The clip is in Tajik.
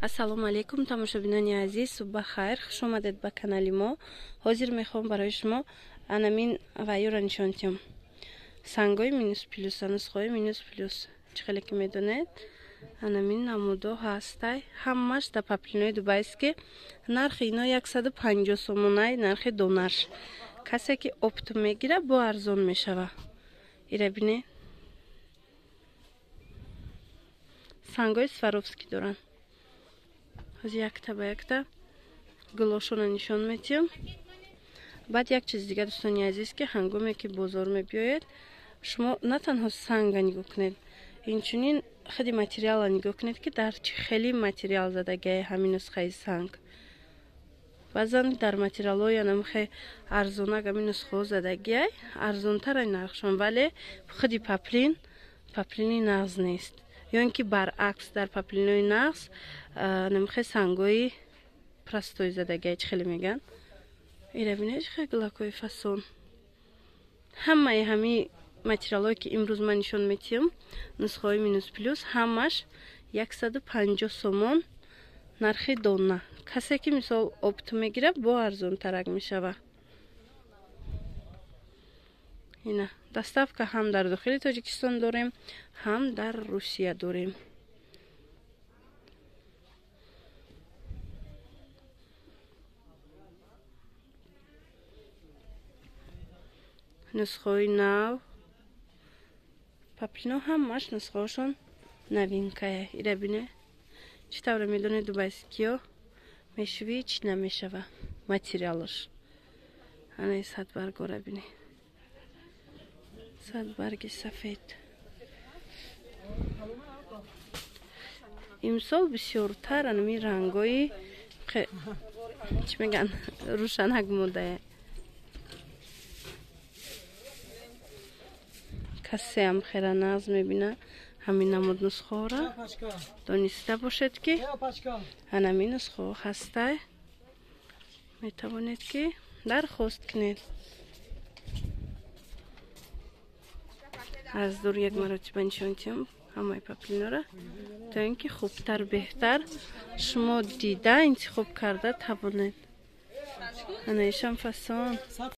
Ассалому алайкум, тамошобинони азиз, субҳ бахайр, хуш омадед ба канали мо. Ҳозир мехоҳам барои шумо анамин ваюра нишон диҳам. Сангои минус плюс, нусхаҳои минус плюс. Чӣ хеле ки медонед, анамин намудо ҳастай. Ҳамаш дар паплинои дубайский. Нархи ино 150 сомонай, нархи донаш. Касе ки опт мегира, бо арзон мешава. Ира бинед. Сангои Сваровский доранд. Ҳозир якта ба якта гулошона нишон метиҳам. Баъд як чиз дига, дӯстони азиз, ки ҳангоме ки бозор мебиёед, шумо на танҳо санга нигоҳ кунед, инчунин худи материала нигоҳ кунед, ки дар чӣ хели материал задагиае ҳамин нусхаи санг. Баъзан дар материалҳои анамихе арзонак ҳамин нусхаҳо задагиай, арзонтарай нархшон, вале худи паплин, паплини нағз нест. Ё ин ки баръакс, дар паплинои нағз намихе сангои простой задагиай, чӣ хеле мегӯянд. Ира бинед, чӣ хел гулакҳои фасон. Ҳамаи ҳами материалҳое ки имрӯз ман нишон метиҳам, нусхаҳои минус плюс, ҳамаш 150 сомон нархи дона. Касе ки мисол опт мегирад, бо арзонтарак мешава. Ина доставка ҳам дар дохили Тоҷикистон дорем, ҳам дар Русия дорем. Нусхаҳои нав паплино ҳамаш нусхаҳошон новинкая. Ира бине, чӣ тавре медонед, дубайскиё мешувӣ, чӣ намешава материалаш. Ана садбаргора бине, садбарги сафед. Имсол бисёртар анами рангои чӣ мегӯянд, рӯшанак модая. Касеам хела нағз мебина ҳамин намуд нусхаҳоро, дониста бошед, ки анами нусхаҳо ҳастай, метавонед ки дархост кунед. Аз дур як маротиба нишон диҳам ҳамаи паплинора, то ин ки хубтар, беҳтар шумо дида, интихоб карда тавонед. Ана ишам фасон.